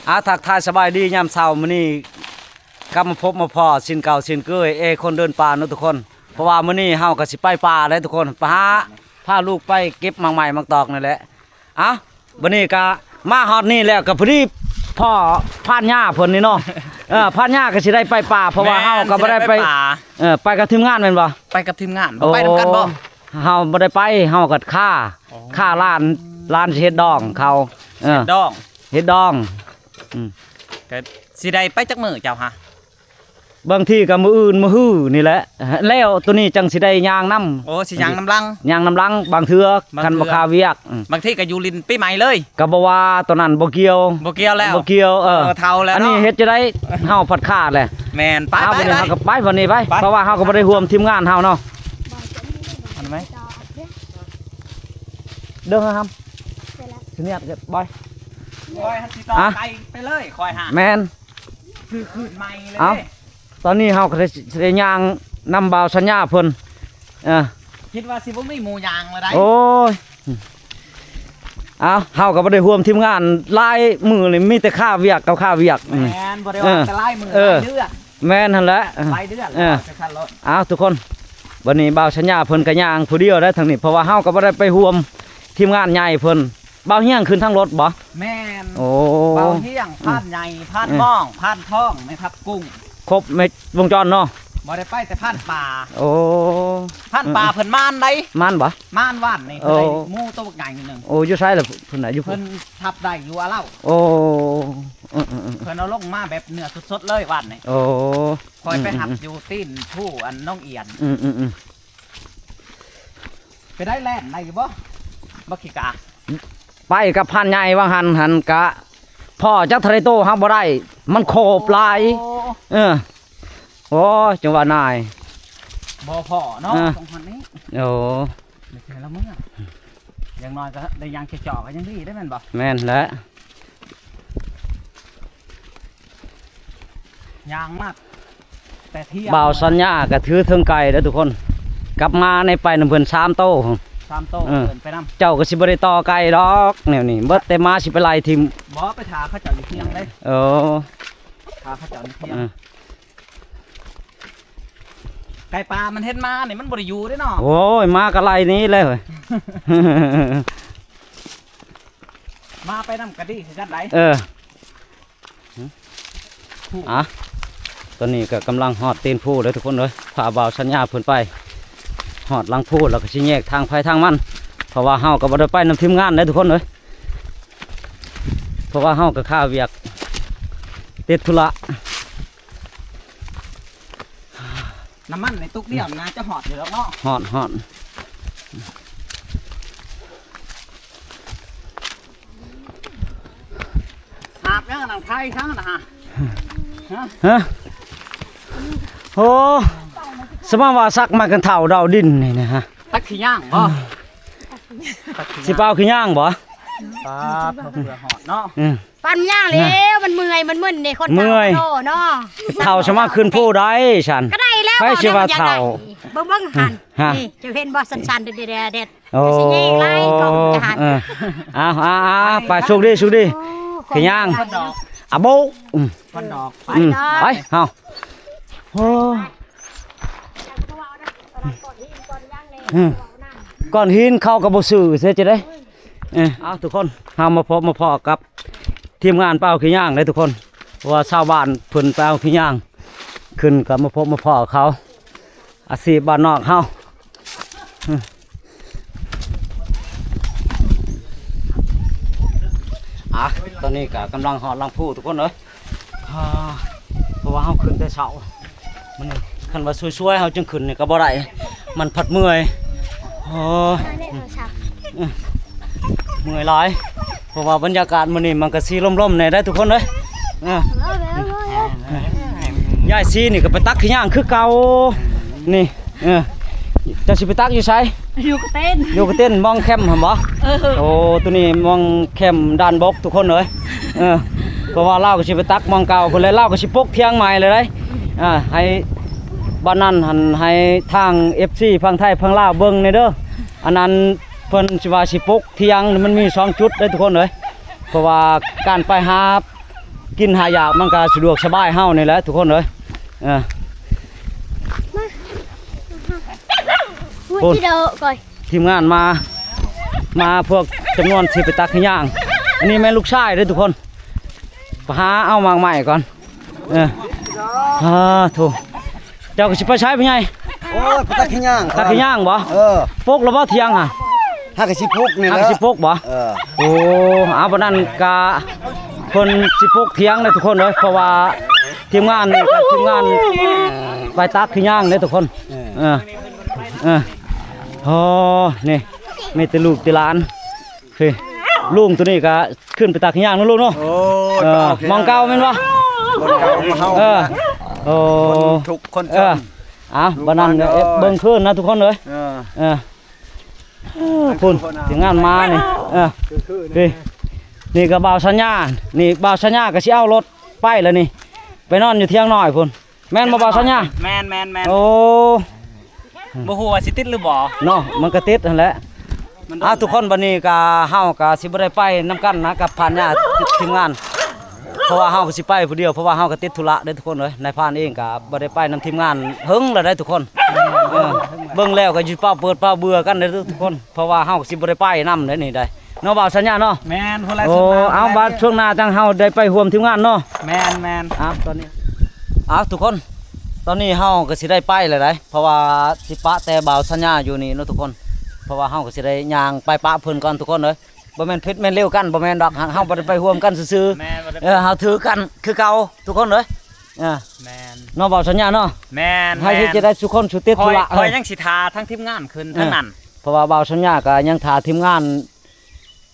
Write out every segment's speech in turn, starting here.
ອາ ທັກທາຍສະບາຍດີຍາມເຊົ້າ ມື້ນີ້ກັບມາພົບມາພໍ້ເຊັ່ນເກົ່າເຊັ່ນເຄີຍ ເອ ຄົນເດີນປ່າເນາະທຸກຄົນ. ເພາະວ່າມື້ນີ້ເຮົາກໍຊິໄປປ່າແຫຼະທຸກຄົນ ໄປຫາ ພາລູກໄປເກັບໝາກໄມ້ໝາກຕອກນີ້ແຫຼະ. ເອົ້າ ບັດນີ້ກໍມາຮອດນີ້ແລ້ວ ກໍພໍດີພໍ້ພານຍາເພິ່ນນີ້ເນາະ. ເອີ ພານຍາກໍຊິໄດ້ໄປປ່າ ເພາະວ່າເຮົາກໍບໍ່ໄດ້ໄປ ເອີ ໄປກັບທີມງານແມ່ນບໍ່? ໄປກັບທີມງານ ບໍ່ໄປນຳກັນບໍ່? ໂອ້ ເຮົາບໍ່ໄດ້ໄປ ເຮົາກໍຄາ ອໍ ຄາຫຼານ ຫຼານຊິເຮັດດອງເຂົ້າ ເອີ ເຮັດດອງ ເຮັດດອງ ອືມ ກໍຊິໄດ້ໄປຈັກມື້ເຈົ້າຫະ? ບາງທີກໍມື້ອື່ນມື້ຮືນີ້ແຫຼະ ແລ້ວໂຕນີ້ຈັ່ງຊິໄດ້ຍ່າງນຳ. ໂອ້ ຊິຍ່າງນຳຫຼັງ ຍ່າງນຳຫຼັງ ບາງເທື່ອ ບາງເທື່ອ ຄັນບໍ່ຄາວຽກ ອືມ ບາງທີກໍຢູ່ຫຼິ້ນປີໃໝ່ເລີຍ ກໍບໍ່ວ່າໂຕນັ້ນບໍ່ກ່ຽວ ບໍ່ກ່ຽວແລ້ວ ບໍ່ກ່ຽວ ເອີ ເອີ ເຖົ້າແລ້ວ ອັນນີ້ເນາະ ເຮັດຈັ່ງໃດເຮົາພັດຄາດແຫຼະ. ແມ່ນ ໄປ ເອົາ ໄປ ໄປ ບັດນີ້ເຮົາກໍໄປ ບັດນີ້ໄປ ໄປ ເພາະວ່າເຮົາກໍບໍ່ໄດ້ຮ່ວມທີມງານເຮົາເນາະ. ອັນໄໝ ເດີນຫາຫຳ ຊິເນຍບ ບອຍ ບອຍ ຊິຕໍ່ ອ່ະ ໄກໄປເລີຍ ຂ້ອຍຫາ ແມ່ນ ຄືຄືນໃໝ່ເລີຍ. ເອົ້າ ຕອນນີ້ເຮົາກໍໄດ້ ໄດ້ຍ່າງນຳບ່າວສັນຍາເພິ່ນ ເອີ ຄິດວ່າຊິບໍ່ມີໝູ່ຍ່າງແລ້ວໃດ໋. ໂອ້ຍ ເອົ້າ ເຮົາກໍບໍ່ໄດ້ຮ່ວມທີມງານຫຼາຍມື້ນີ້ ມີແຕ່ຄາວຽກກັບຄາວຽກ. ແມ່ນ ບໍ່ໄດ້ວ່າ ເອີ ແຕ່ຫຼາຍມື້ ເອີ ຫຼາຍເດືອນ. ແມ່ນຫັ້ນແຫຼະ ຫຼາຍເດືອນ ເອີ ແລ້ວ ຈະຄັນລົດ. ເອົ້າ ທຸກຄົນ ບັດນີ້ບ່າວສັນຍາເພິ່ນກໍຍ່າງຜູ້ດຽວໄດ້ທາງນີ້ ເພາະວ່າເຮົາກໍບໍ່ໄດ້ໄປຮ່ວມທີມງານໃຫຍ່ເພິ່ນ. ບ່າວຮຽງຂຶ້ນທາງລົດບໍ່? ແມ່ນ ໂອ້ ບ່າວຮຽງ ພານໃຫຍ່ ພານ ເອີ ມອງ ພານທອງ ແມ່ທັບກຸ້ງ ຄົບແມ່ວົງຈອນເນາະ. ບໍ່ໄດ້ໄປແຕ່ພານປ່າ ໂອ້ ພານປ່າ ເອີ ເພິ່ນມານໃດ໋. ມານບໍ່? ມານວານນີ້ ເອີ ເພິ່ນໄດ້ໝູໂຕບັກໃຫຍ່ໜຶ່ງ. ໂອ້ ຢູ່ໃສລະເພິ່ນນະ? ຢູ່ ເພິ່ນທັບໄດ້ຢູ່ອາເລົາ. ໂອ້ ເອີໆໆ ເພິ່ນເອົາລົງມາແບບເນື້ອສົດໆເລີຍວານນີ້. ໂອ້ ຂ້ອຍໄປຮັບ ອືມໆໆ ຢູ່ຕີນພູອັນໜອງອຽນ. ອືມໆໆ ໄປໄດ້ແລ່ນໄດ້ຢູ່ບໍ່ ບັກຂີ້ກາ? ໄປກັບພານໃຫຍ່ວ່າງຫັ້ນ ຫັ້ນກະພໍ້ຈັກເທົ່າໃດໂຕ ເຮົາບໍ່ໄດ້ ມັນໂຄບຫຼາຍ. ໂອ້ ເອີ ໂອ້ຍ ຈັ່ງວ່ານາຍ ບໍ່ພໍ້ເນາະ ເອີ ສອງພັນນີ້. ໂອ້ ໄດ້ແຕ່ລະມື້ ຢ່າງໜ້ອຍກໍໄດ້ຍ່າງເຈາະໆ ກໍຍັງດີໄດ໋ ແມ່ນບໍ່? ແມ່ນແຫຼະ. ຍ່າງມາແຕ່ທ່ຽງ ບ່າວສັນຍາກໍຖືເທິງໄກ່ເດີທຸກຄົນ ກັບມາໃນໄປນຳເພິ່ນສາມໂຕ ສາມໂຕ ເອີ ເພິ່ນໄປນຳ ເຈົ້າກໍຊິບໍ່ໄດ້ຕໍ່ໄກ່ດອກແນວນີ້ ເບິດແຕ່ມາຊິໄປໄລ່ຖິ້ມ. ບໍ່ ໄປຖ້າເຂົາເຈົ້າຢູ່ທ່ຽງເດ້. ໂອ້ ຖ້າເຂົາເຈົ້າຢູ່ທ່ຽງ ເອີ ໄກ່ປ່າມັນເຫັນມານີ້ມັນບໍ່ໄດ້ຢູ່ເດ້ເນາະ. ໂອ້ຍ ມາກໍໄລ່ໜີແລ້ວ ມາໄປນຳກໍດີຄືກັນໄດ໋. ເອີ ອ່ະ ຕອນນີ້ກໍກຳລັງຮອດຕີນພູແລ້ວທຸກຄົນເອີຍ ພາບ່າວສັນຍາເພິ່ນໄປ ຮອດຫຼັງພູແລ້ວກໍຊິແຍກທາງໃຜທາງມັນ ເພາະວ່າເຮົາກໍບໍ່ໄດ້ໄປນຳທີມງານເດ້ທຸກຄົນເອີຍ ເພາະວ່າເຮົາກໍຄາວຽກ ຕິດທຸລະ. ນ້ຳມັນໃນຕຸກດຽວໜ້າຈະຮອດຢູ່ດອກເນາະ. ຮອດ ຮອດ. ຫາບຍັງອັນນັ້ນ ໄຂ່ທັງນັ້ນນະ. ຮະ? ຮະ? ໂອ້ ສະມາວ່າສັກມາກັນເຖົ້າດາວດິນນີ້ນະ. ຕັກຂີ້ຍ່າງບໍ່? ຕັກຂີ້ຍ່າງ ຊິເປົ່າຂີ້ຍ່າງບໍ່? ປາດ ເພື່ອຮອດເນາະ. ເອີ. ປັ່ນຍ່າງແລ້ວ ມັນເມື່ອຍ ມັນມຶນເດ້ ຄົນເຖົ້າເນາະ. ເຖົ້າສາມາດຂຶ້ນພູໄດ້ຊັ້ນ ກໍໄດ້ແລ້ວ. ໃຜຊິວ່າເຖົ້າ ເບິ່ງໆ ຫັ້ນ ນີ້ ເຈົ້າເຫັນບໍ່ ສັ່ນໆ ແດດໆ ໂອ້ ຊິແຍງຫຼາຍ ເອີ ກໍຈະຫັນ. ເອີ ເອົາໆໆ ໄປ ໂຊກດີ ໂຊກດີ. ໂອ້ ຂີ້ຍ່າງ ອາໂບ ອືມ ໄປ ໄປເຮົາ. ໂອ້ ອືມ ກ້ອນຫີນເຂົາກໍບໍ່ຊື້ ເສຍຈັ່ງໃດ. ເອີ ເອົາ ທຸກຄົນ ເຮົາມາພົບມາພໍ້ກັບທີມງານໄປເອົາຂີ້ຍ່າງເດ້ທຸກຄົນ ເພາະວ່າຊາວບ້ານເພິ່ນໄປເອົາຂີ້ຍ່າງຂຶ້ນ ກໍມາພົບມາພໍ້ເຂົາ ອາຊີບບ້ານນອກເຮົາ. ອ່ະ ຕອນນີ້ກໍກຳລັງຮອດຫຼັງພູທຸກຄົນເອີຍ. ອ່າ ເພາະວ່າເຮົາຂຶ້ນແຕ່ເຊົ້າ ມັນ ຄັນວ່າສວຍໆ ເຮົາຈຶ່ງຂຶ້ນນີ້ກໍບໍ່ໄດ້ ມັນພັດເມື່ອຍ. ໂອ້ຍ ເມື່ອຍຫຼາຍ ເພາະວ່າບັນຍາກາດມື້ນີ້ມັນກໍຊິລົມໆແດ່ໄດ໋ທຸກຄົນເອີຍ. ເອີ ຍາຍຊີນີ້ກໍໄປຕັກຂີ້ຍ່າງຄືເກົ່ານີ້. ເອີ ເຈົ້າຊິໄປຕັກຢູ່ໃສ? ຢູ່ກະເຕັນ ຢູ່ກະເຕັນ ມອງແຄມຫັ້ນບໍ່? ເອີ ໂອ້ ໂຕນີ້ມອງແຄມດ່ານບົກທຸກຄົນເອີຍ. ເອີ ເພາະວ່າລາວກໍຊິໄປຕັກມອງເກົ່າພຸ້ນແຫຼະ ລາວກໍຊິປົກຖຽງໃໝ່ເລີຍໄດ໋. ອ່າ ໃຫ້ບ້ານນັ້ນຫັ້ນ ໃຫ້ທາງເອັຟຊີຝັ່ງໄທຝັ່ງລາວເບິ່ງແດ່ເດີ. ອັນນັ້ນເພິ່ນຊິວ່າຊິປົກຖຽງ ມັນມີສອງຈຸດເດ້ທຸກຄົນເອີຍ ເພາະວ່າການໄປຫາ ກິນຫາຢາກມັນກໍສະດວກສະບາຍເຮົານີ້ແຫຼະທຸກຄົນເອີຍ. ເອີ ມາ ໂອ້ຍ ທີ່ເດີກ່ອຍ ທີມງານມາ ມາພວກຈຳນວນທີ່ໄປຕັກຂີ້ຫຍ້າງ. ອັນນີ້ແມ່ນລູກຊາຍເດີທຸກຄົນ ໄປຫາເອົາໝາກໄມ້ກ່ອນ. ເອີ ອາ ໂທ້ ເຈົ້າກໍຊິໄປໃສພໍ່ໃຫຍ່? ໂອ້ຍ ໄປຕັກຂີ້ຫຍ້າງ ຕັກຂີ້ຫຍ້າງບໍ່? ເອີ ປົກແລ້ວບໍ່ຖຽງຫະ? ຫາກະຊິປົກນີ້ແຫຼະ ຫາກະຊິປົກບໍ່? ເອີ ໂອ້ ເອົາ ປານນັ້ນກະເພິ່ນຊິປົກຖຽງເດີທຸກຄົນເດີ ເພາະວ່າທີມງານນີ້ກະທີມງານໄປຕັກຂີ້ຫຍ້າງເດີທຸກຄົນ. ເອີ ເອີ ເອີ ໂອ້ ນີ້ມີແຕ່ລູກແຕ່ຫຼານ. ພີ່ ລຸງໂຕນີ້ກໍຂຶ້ນໄປຕັກຂີ້ຫຍ້າງເນາະລຸງເນາະ. ໂອ້ຍ ເອີ ໄປເອົາ ໝ່ອງເກົ່າແມ່ນບໍ່? ບ່ອນເກົ່າຂອງເຮົາ. ເອີ ໂອ້ ຄົນທຸກຄົນຈົນ. ເອີ ເອົາ ບັດນັ້ນເບິ່ງຄືນນະທຸກຄົນເອີຍ. ເອີ ເອີ ພຸ້ນ ທີມງານມານີ້. ເອີ ພີ່ ນີ້ກໍບ່າວສັນຍາ ນີ້ບ່າວສັນຍາກໍຊິເອົາລົດໄປແລ້ວນີ້ ໄປນອນຢູ່ຖຽງນ້ອຍພຸ້ນ. ແມ່ນບໍ່ບ່າວສັນຍາ? ແມ່ນໆໆ. ໂອ້ ບໍ່ຮູ້ວ່າຊິຕິດຫຼືບໍ່ເນາະ. ມັນກໍຕິດຫັ້ນແຫຼະ. ເອົາ ທຸກຄົນ ບັດນີ້ກໍເຮົາກໍຊິບໍ່ໄດ້ໄປນຳກັນນະ ກັບພານຍາ ທີມງານ ເພາະວ່າເຮົາກໍຊິໄປຜູ້ດຽວ ເພາະວ່າເຮົາກໍຕິດທຸລະເດ້ທຸກຄົນເອີຍ. ນາຍພານເອງກໍບໍ່ໄດ້ໄປນຳທີມງານເຫິງແລ້ວເດ້ທຸກຄົນ. ເອີ ເບິ່ງແລ້ວກໍຊິປະເປີດປະເບື່ອກັນເດ້ທຸກຄົນ ເພາະວ່າເຮົາກໍຊິບໍ່ໄດ້ໄປນຳເດ້ນີ້ໄດ໋ ເນາະບ່າວສັນຍາເນາະ. ແມ່ນ ໂອ້ ເອົາ ບາດຊ່ວງໜ້າຈັ່ງເຮົາໄດ້ໄປຮ່ວມທີມງານເນາະ. ແມ່ນໆ. ເອົາ ຕອນນີ້ ເອົາ ທຸກຄົນ ຕອນນີ້ເຮົາກໍຊິໄດ້ໄປແລ້ວໄດ໋ ເພາະວ່າຊິປະແຕ່ບ່າວສັນຍາຢູ່ນີ້ເນາະທຸກຄົນ ເພາະວ່າເຮົາກໍຊິໄດ້ຍ່າງໄປປະເພິ່ນກ່ອນທຸກຄົນເອີຍ. ບໍ່ແມ່ນຜິດແມ່ນເລວກັນ ບໍ່ແມ່ນດອກ ເຮົາບໍ່ໄດ້ໄປຮ່ວມກັນຊື່ໆ. ແມ່ນ ບໍ່ໄດ້ ເອີ ເຮົາຖືກັນຄືເກົ່າທຸກຄົນເອີຍ. ເອີ ແມ່ນ ເນາະບ່າວສັນຍາເນາະ. ແມ່ນ ໃຫ້ເຮັດຈັ່ງໃດຊຸຄົນຊຸຕິດທຸລະ. ຂ້ອຍຍັງຊິຖ້າທາງທີມງານຂຶ້ນທາງນັ້ນ ເພາະວ່າບ່າວສັນຍາກໍຍັງຖ້າທີມງານ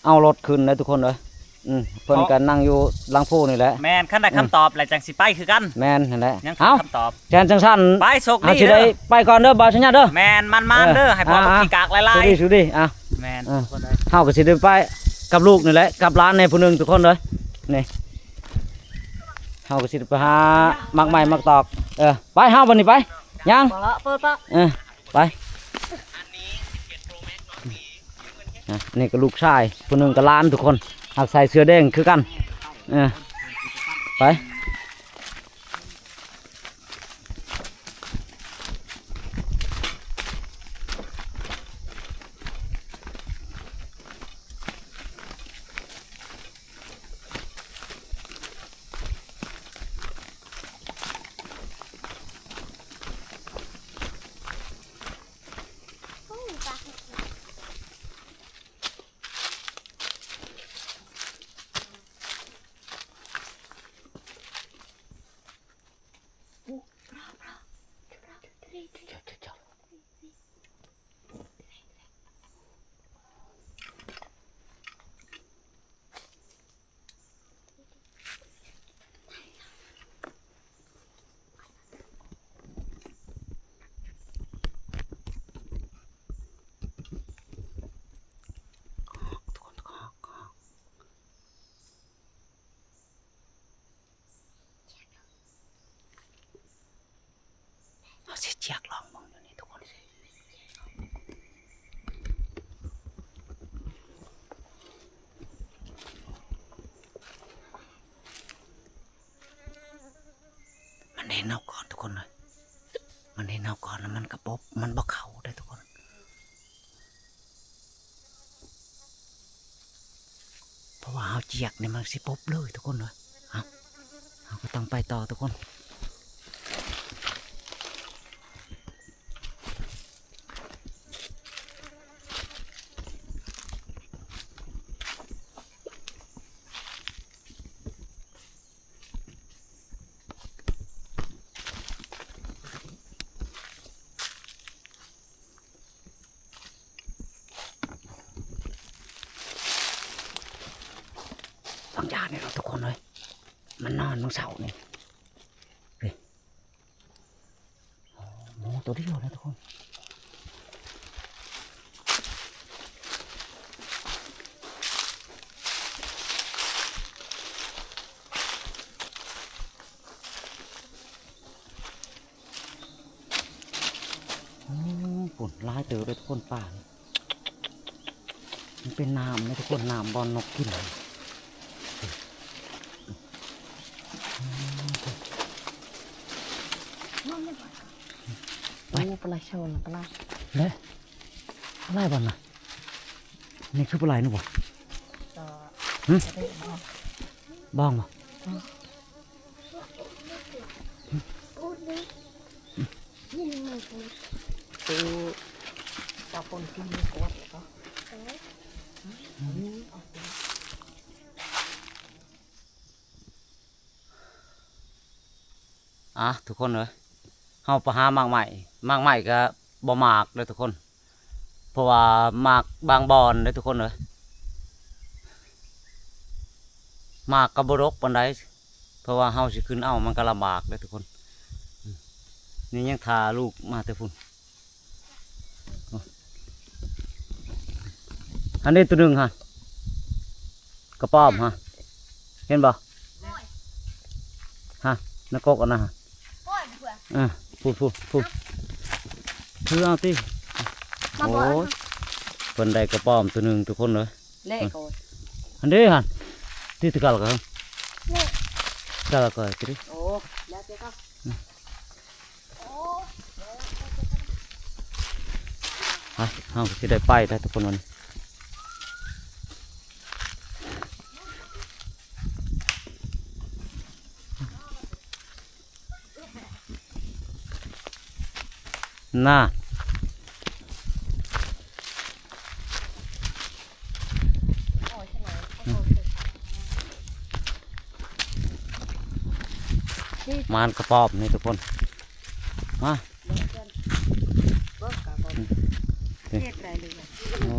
ເອົາລົດຂຶ້ນເດີທຸກຄົນເດີ. ອືມ ເພິ່ນກໍນັ່ງຢູ່ຫຼັງພູນີ້ແຫຼະ. ແມ່ນ ຄັນໄດ້ຄຳຕອບແລ້ວຈັ່ງຊິໄປຄືກັນ. ແມ່ນຫັ້ນແຫຼະ. ຍັງຄຳຕອບ. ເອົາ ແຊນຈັ່ງຊັ້ນ ໄປ ໂຊກດີເດີ ໄປກ່ອນເດີບ່າວສັນຍາເດີ. ແມ່ນ ໝັ້ນໆເດີ ໃຫ້ພໍ່ບັກຂີ້ກາກຫຼາຍໆ. ໂຊກດີ ໂຊກດີ. ອ່ະ ແມ່ນ ເອີ ເຮົາກໍຊິໄດ້ໄປກັບລູກນີ້ແຫຼະ ກັບຫຼານແດ່ຜູ້ໜຶ່ງທຸກຄົນເດີ. ນີ້ ເຮົາກໍຊິໄດ້ໄປຫາໝາກໄມ້ໝາກຕອກ. ເອີ ໄປ ເຮົາບັດນີ້ໄປ ຍ່າງ ເອີ ໄປ. ອ່ະ ນີ້ກໍລູກຊາຍຜູ້ໜຶ່ງກັບຫຼານທຸກຄົນ ຮັກໃສ່ເສື້ອແດງຄືກັນ. ເອີ ໄປ. ເຮົາຊິຈຽກລອງເບິ່ງຢູ່ນີ້ທຸກຄົນ. ມັນເຫັນເຮົາກ່ອນທຸກຄົນເອີຍ ມັນເຫັນເຮົາກ່ອນ ແລ້ວມັນກະປົບ ມັນບໍ່ເຂົ້າເດີທຸກຄົນ. ເພາະວ່າເຮົາຈຽກນີ້ມັນຊິປົບເລີຍທຸກຄົນເອີຍ. ເຮົາ ເຮົາກໍຕ້ອງໄປຕໍ່ທຸກຄົນ. ວາງຢານີ້ເນາະທຸກຄົນເອີຍ ມັນນອນມື້ເຊົ້ານີ້ ນີ້ ໂອ້ ໝູຕົວດຽວນະທຸກຄົນ. ໂອ້ ພຸ້ນ ຫຼາຍເຕີບເລີຍທຸກຄົນ ປານີ້ ມັນເປັນນ້ຳນະທຸກຄົນ ນ້ຳບ່ອນນົກກິນ. ໂອ້ ປາໄຫຼເຊົານະ ປາໄຫຼ ເດ້ ປາໄຫຼບ່ອນນະ ນີ້ຄືປາໄຫຼນະບໍ່? ກໍ ຫຶ? ບໍ່ໄດ້ເນາະ ບ້າງບໍ່? ອືມ ໂຕ ປາປົນກິນກວດແລ້ວກໍ ອືມ ອາ ທຸກຄົນເອີຍ ເຮົາໄປຫາໝາກໄມ້ ໝາກໄມ້ກໍບໍ່ໝາກເດີ້ທຸກຄົນ ເພາະວ່າໝາກບາງບ່ອນເດີ້ທຸກຄົນເອີຍ ໝາກກໍບໍ່ດົກປານໃດ ເພາະວ່າເຮົາຊິຂຶ້ນເອົາມັນກໍລຳບາກເດີ້ທຸກຄົນ ນີ້ຍັງຖ້າລູກມາແຕ່ພຸ້ນ. ອັນນີ້ໂຕໜຶ່ງຫັ້ນ ກະປອມຫັ້ນ ເຫັນບໍ່? ຮະ ໃນກົກອັນນັ້ນຫັ້ນ ເອີ ພຸ້ນໆໆ ຖືເອົາຕິ ມາ ໂອ້ຍ ເພິ່ນໄດ້ກະປອມໂຕໜຶ່ງທຸກຄົນເອີຍ ແລະ ອັນເດ້ຫັ້ນ ຕິດຕະກາລະກະ ແລະ ກະລະກະຕິ ໂອ້ ແລ້ວແຕ່ກໍ ໄປ ເຮົາກໍຊິໄດ້ໄປແລ້ວທຸກຄົນ ວັນນີ້ ນາ ມານກະປອມນີ້ທຸກຄົນ ມາ ໂອ້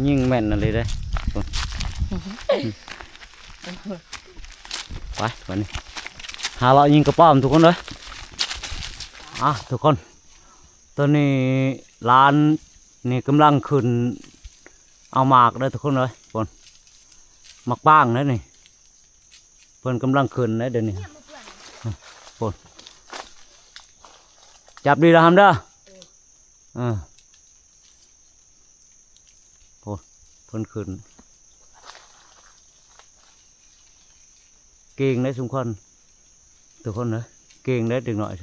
ຍິງແມ່ນອີ່ຫຼີເດ້ ໄປ ບາດນີ້ ຫາເລາະຍິງກະປອມທຸກຄົນເອີຍ ອາ ທຸກຄົນ ຕອນນີ້ຫຼານນີ້ກຳລັງຂຶ້ນເອົາໝາກເດີ້ທຸກຄົນເອີຍ ພຸ້ນ ໝາກປາງເດ້ນີ້ ເພິ່ນກຳລັງຂຶ້ນເດ້ດຽວນີ້ ພຸ້ນ ຈັບດີລະຫຳເດີ້ ເອີ ໂອ້ ເພິ່ນຂຶ້ນ ເກັ່ງເດ້ຊຸມຄົນ ທຸກຄົນເອີຍ ເກັ່ງເດ້ເດັກນ້ອຍ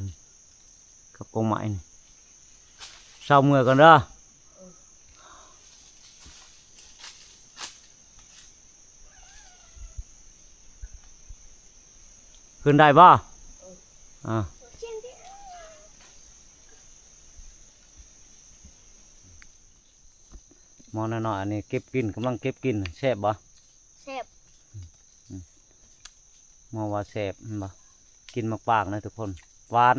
ກັບກົງໄມ້ນີ້ ເຊົາເມື່ອຍກ່ອນເດີ້ ຂຶ້ນໄດ້ບໍ່? ອາ ໝໍ້ນ້ອຍໆ ອັນນີ້ເກັບກິນ ກຳລັງເກັບກິນ ແຊບບໍ່? ແຊບ ໝໍ້ວ່າແຊບ ເຫັນບໍ່? ກິນໝາກປາງນະທຸກຄົນ ຫວານ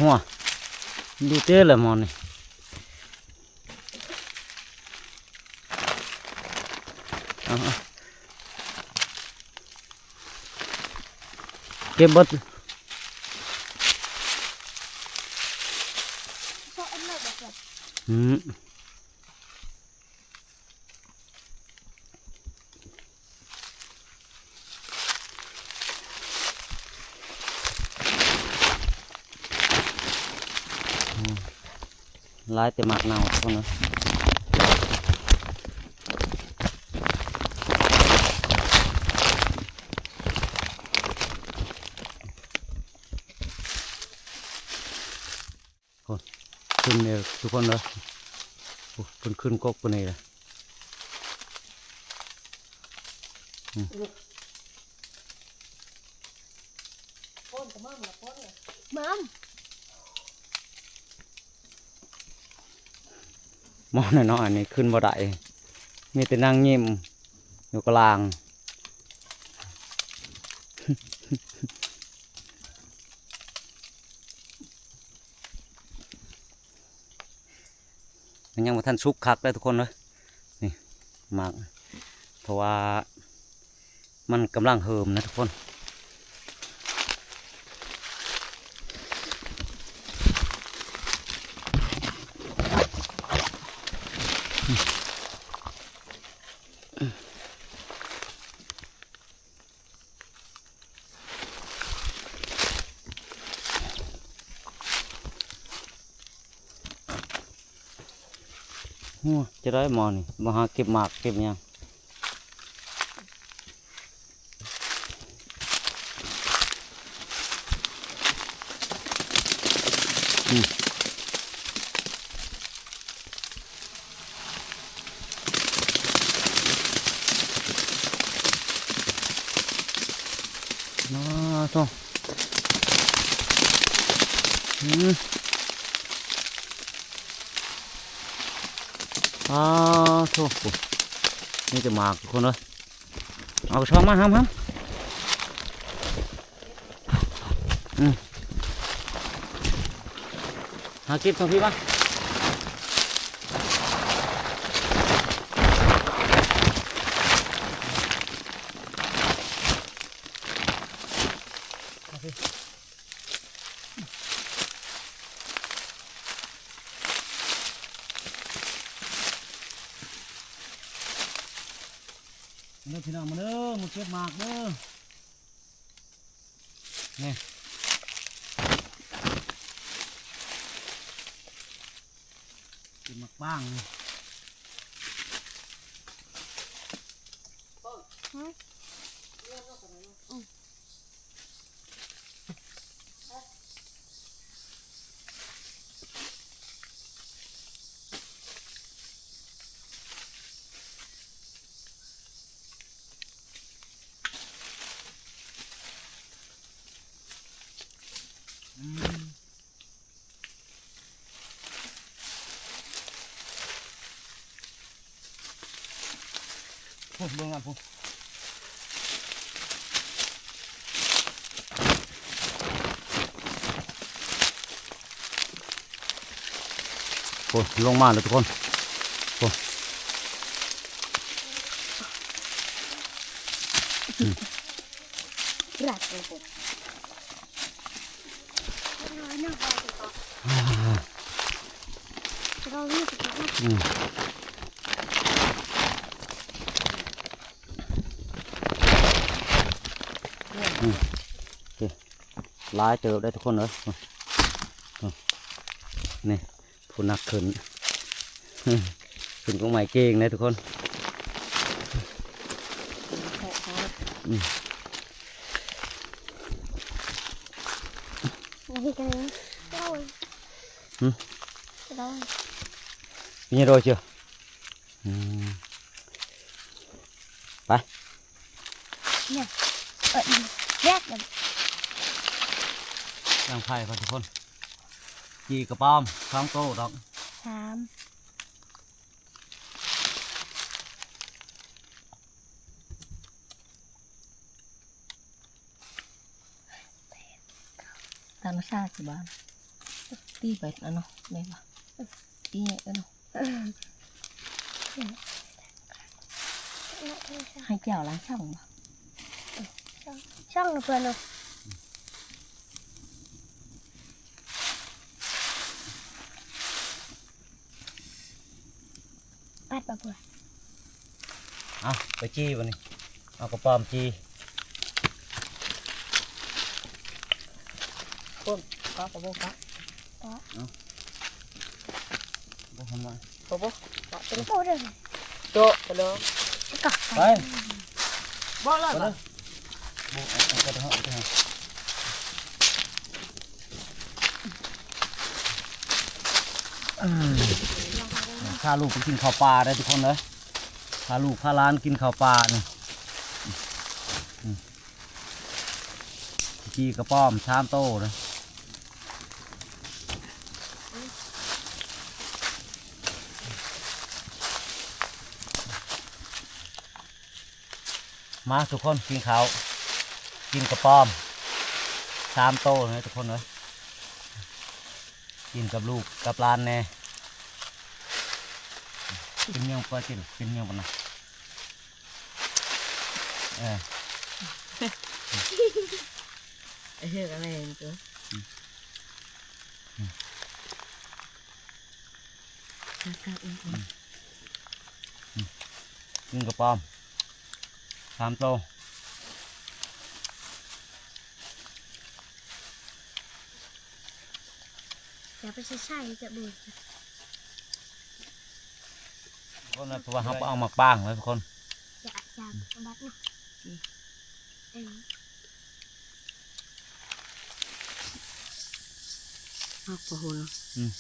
ຫົວ ດູເຕລະໝໍ້ນີ້ ເອົາ ເອົາ ເກັບເບິດ ອືມ ອືມ ຫຼາຍແຕ່ໝາກເນົ່າພຸ້ນນະ ພຸ້ນ ຂຶ້ນນີ້ທຸກຄົນເອີຍ ໂອ້ ເພິ່ນຂຶ້ນກົກພຸ້ນນີ້ລະ ອືມ ມັມ ໝໍ້ນ້ອຍໆ ນີ້ຂຶ້ນບໍ່ໄດ້ ມີແຕ່ນັ່ງຍິ້ມຢູ່ກະລາງ ມັນຍັງບໍ່ທັນສຸກຄັກເດີ້ທຸກຄົນເອີຍ ນີ້ໝາກ ເພາະວ່າມັນກຳລັງເຫີມນະທຸກຄົນ ອືມ. ໂອ້ ຈະໄດ້ໝໍນີ້ ບໍ່ຫາເກັບໝາກເກັບຫຍັງ. ອືມ ມາໂທ້ ອືມ ປາໂທ້ ມີແຕ່ໝາກທຸກຄົນເອີຍ. ເອົາກະຊອກມາ ຫຳ ຫຳ ອືມ ຫາເກັບທາງພີ້ມາ. ມາເດີພີ່ນ້ອງ ມາເດີ ມາເກັບໝາກເດີ ນີ້ ເກັບໝາກປາງ ຫືມ ອືມ. ອືມ ພຸ້ນ ເບິ່ງອັນພຸ້ນ ໂອ້ຍ ລົງມາແລ້ວທຸກຄົນ ໂອ້ຍ ອືມ ອືມ ອືມ ຫຼາຍເຕີບໄດ໋ທຸກຄົນເອີຍ ນີ້ ຜູ້ໜັກຂຶ້ນ ຂຶ້ນກົກໄມ້ເກັ່ງເດ້ທຸກຄົນ ອືມ ນີ້ກໍໄດ້ ໂອ້ຍ ຫຶ ກໍໄດ້ ເປັນຫຍັງໂດຍເຊື່ອ ອືມ ໄປ ເນຍ ເອີ ແຍກກັນ ຍ່າງໄຜ່ກ່ອນທຸກຄົນ ຈີ່ກະປອມ ສອງໂຕດອກ ສາມ ຕາມທຳມະຊາດຊິບໍ່ ຕີໄປອັນເນາະ ແມ່ນບໍ່ ຕີໃຫຍ່ເນາະ ໃຫ້ເຈົ້າລະຊ່ອງບໍ່ ຊ່ອງ ຊ່ອງເພື່ອນເນາະ. ປັດບໍ່ເພື່ອ ເອົາໄປຈີ່ບັດນີ້ ເອົາກະປອມຈີ່ ພຸ້ນ ກໍກະບໍ່ກະ ເອົາ ບໍ່ທັນວ່າ ບໍ່ບໍ່ ກະຕົວນີ້ ໂອ້ ໂຕະໄປເລີຍ ກະໄປ ໄປ ບໍ່ເລີຍ ບໍ່ ເອົາ ເອົາໄປເຖາະ ເອົາໄປເຖາະ ອືມ ພາລູກໄປກິນເຂົ້າປ່າເດີທຸກຄົນເດີ ພາລູກພາຫຼານກິນເຂົ້າປ່ານີ້ ອືມ ຈີ່ກະປອມສາມໂຕເດີ ມາທຸກຄົນ ກິນເຂົ້າ ກິນກະປອມສາມໂຕເດີທຸກຄົນເອີຍ ກິນກັບລູກກັບຫຼານແດ່ ກິນຫຍັງປະຈິນ ກິນຫຍັງປະນະ ເອີ ເອີ ກະແມ່ນຕົວ ອືມ ອືມ. ກັບ ກັບ ອືມ ອືມ ອືມ ກິນກະປອມສາມໂຕ ຢ່າໄປໃສ່ ໃສ່ຈະບູດ. ຄົນນະ ເພາະວ່າເຮົາບໍ່ເອົາໝາກປາງເລີຍທຸກຄົນ. ຈະ ຈະບັດເນາະ. ອືມ ເອີ ເອົາ ບໍ່ຮູ້ເນາະ. ອືມ.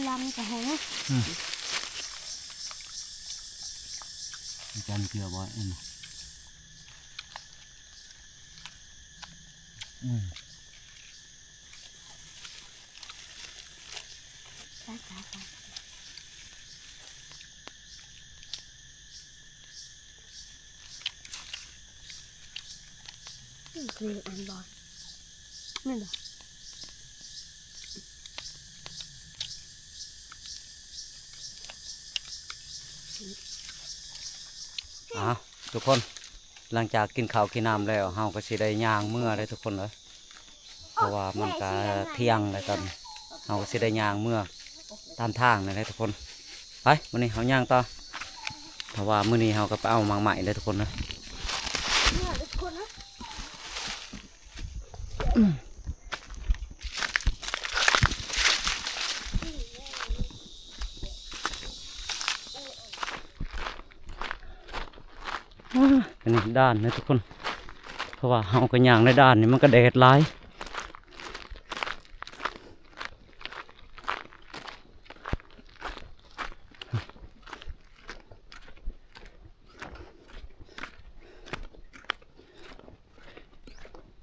ລຳກະຫົງ. ອືມ ຈັນເກືອບໍ່? ອືມ ອືມ. ອືມ ຄືອັນບໍ່ ແມ່ນບໍ່? ອ້າວ ທຸກຄົນ ຫຼັງຈາກກິນເຂົ້າກິນນ້ຳແລ້ວ ເຮົາກໍຊິໄດ້ຍ່າງເມືອເດ້ທຸກຄົນເອີຍ. ເພາະວ່າມັນກະທ່ຽງແລ້ວ ຕອນເຮົາກໍຊິໄດ້ຍ່າງເມືອຕາມທາງນັ້ນແຫຼະທຸກຄົນ. ໄປ ມື້ນີ້ເຮົາຍ່າງຕໍ່ ເພາະວ່າມື້ນີ້ເຮົາກໍໄປເອົາໝາກໄມ້ເດ້ທຸກຄົນເດີ. ອ່າ ອັນນີ້ດ່ານນະທຸກຄົນ ເພາະວ່າເຮົາກໍຍ່າງໃນດ່ານນີ້ ມັນກໍແດດຫຼາຍ.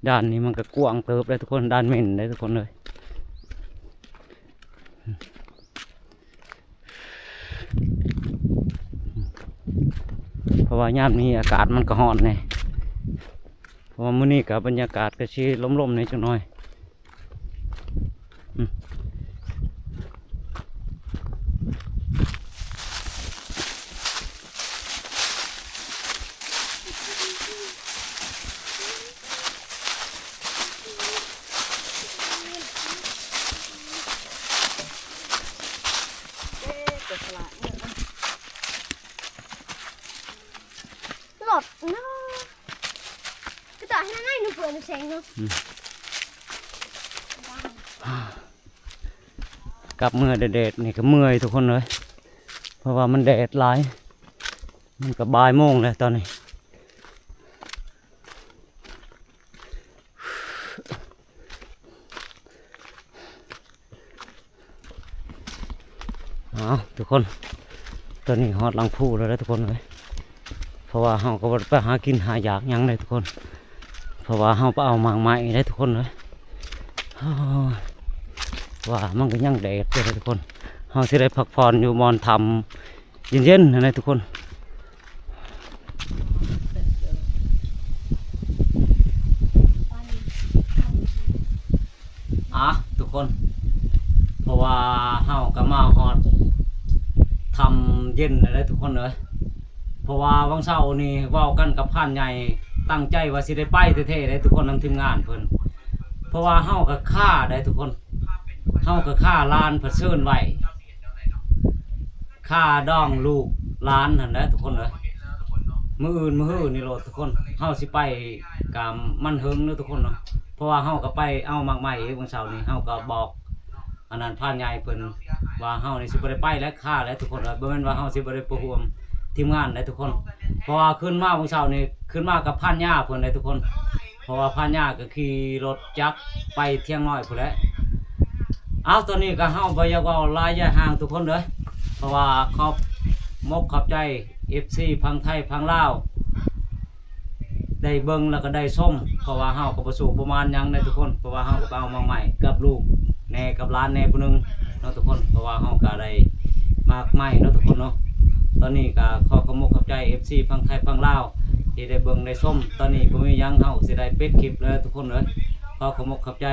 ດ່ານນີ້ມັນກໍກວ້າງເຕີບເດ້ທຸກຄົນ ດ່ານເໝັນເດ້ທຸກຄົນເອີຍ. ເພາະວ່າຍາມນີ້ອາກາດມັນກໍຮ້ອນແດ່ ເພາະວ່າມື້ນີ້ກໍບັນຍາກາດກໍຊິລົມໆແດ່ຈັກໜ້ອຍ. ອືມ. ຫຼອດເນາະ ກະຕະໃຫ້ນາຍໜຶ່ງເປີດນ້ຳແຂງເນາະ. ອືມ. ກັບເມືອແດດໆນີ້ກໍເມື່ອຍທຸກຄົນເອີຍ ເພາະວ່າມັນແດດຫຼາຍ ມັນກໍບ່າຍໂມງແລ້ວຕອນນີ້. ເອົາທຸກຄົນ ຕອນນີ້ຮອດຫຼັງພູແລ້ວເດີທຸກຄົນເອີຍ ເພາະວ່າເຮົາກໍບໍ່ໄດ້ໄປຫາກິນຫາຢາກຫຍັງເດ້ທຸກຄົນ ເພາະວ່າເຮົາໄປເອົາໝາກໄມ້ເດ້ທຸກຄົນເອີຍ. ໂອ້ຍ ວ່າມັນກໍຍັງແດດຢູ່ເດ້ທຸກຄົນ ເຮົາຊິໄດ້ພັກຜ່ອນຢູ່ບ່ອນຖ້ຳເຢັນໆຫັ້ນແຫຼະທຸກຄົນ. ອ່າ ທຸກຄົນ ເພາະວ່າເຮົາກໍມາຮອດຖ້ຳເຢັນແລ້ວເດ້ທຸກຄົນເອີຍ ເພາະວ່າຫວ່າງເຊົ້ານີ້ເວົ້າກັນກັບພານໃຫຍ່ ຕັ້ງໃຈວ່າຊິໄດ້ໄປແທ້ໆເດ້ທຸກຄົນ ນຳທີມງານເພິ່ນ ເພາະວ່າເຮົາກໍຄາໄດ້ທຸກຄົນ ເຮົາກໍຄາຫຼານເພິ່ນເຊີນໄວ້ ຄາດອງລູກຫຼານຫັ້ນແຫຼະທຸກຄົນເອີຍ ມື້ອື່ນມື້ຮືນີ້ໂລດທຸກຄົນ ເຮົາຊິໄປກະມັນເຫິງເດີທຸກຄົນເນາະ ເພາະວ່າເຮົາກໍໄປເອົາໝາກໄມ້ອີກ ວັນເສົານີ້ເຮົາກໍບອກອັນນັ້ນພານໃຫຍ່ເພິ່ນວ່າເຮົານີ້ຊິບໍ່ໄດ້ໄປແລ້ວ ຄາແລ້ວທຸກຄົນເອີຍ ບໍ່ແມ່ນວ່າເຮົາຊິບໍ່ໄດ້ໄປຮ່ວມທີມງານໃດທຸກຄົນ ເພາະວ່າຂຶ້ນມາວັນເສົານີ້ ຂຶ້ນມາກັບພານຍາເພິ່ນໃດທຸກຄົນ ເພາະວ່າພານຍາກໍຂີ່ລົດຈັກໄປທຽງນ້ອຍພຸ້ນແຫຼະ. ເອົາ ຕອນນີ້ກໍເຮົາບໍ່ຢາກເວົ້າຫຼາຍຢາຍຫ່າງທຸກຄົນເດີ ເພາະວ່າຂອບມົກຂອບໃຈເອັຟຊີຝັ່ງໄທຝັ່ງລາວ ໄດ້ເບິ່ງແລ້ວກໍໄດ້ຊົມ ເພາະວ່າເຮົາກໍບໍ່ສູ້ບໍ່ມານຫຍັງເດ້ທຸກຄົນ ເພາະວ່າເຮົາກໍໄປເອົາໝາກໄມ້ກັບລູກແດ່ ກັບຫຼານແດ່ຜູ້ໜຶ່ງເນາະທຸກຄົນ ເພາະວ່າເຮົາກໍໄດ້ໝາກໄມ້ເນາະທຸກຄົນເນາະ. ຕອນນີ້ກໍຂໍຂອບມົກຂອບໃຈເອັຟຊີຝັ່ງໄທຝັ່ງລາວ ທີ່ໄດ້ເບິ່ງໄດ້ຊົມ ຕອນນີ້ບໍ່ມີຫຍັງ ເຮົາກໍຊິໄດ້ປິດຄລິບແລ້ວທຸກຄົນເອີຍ ຂໍຂອບມົກຂອບໃຈ.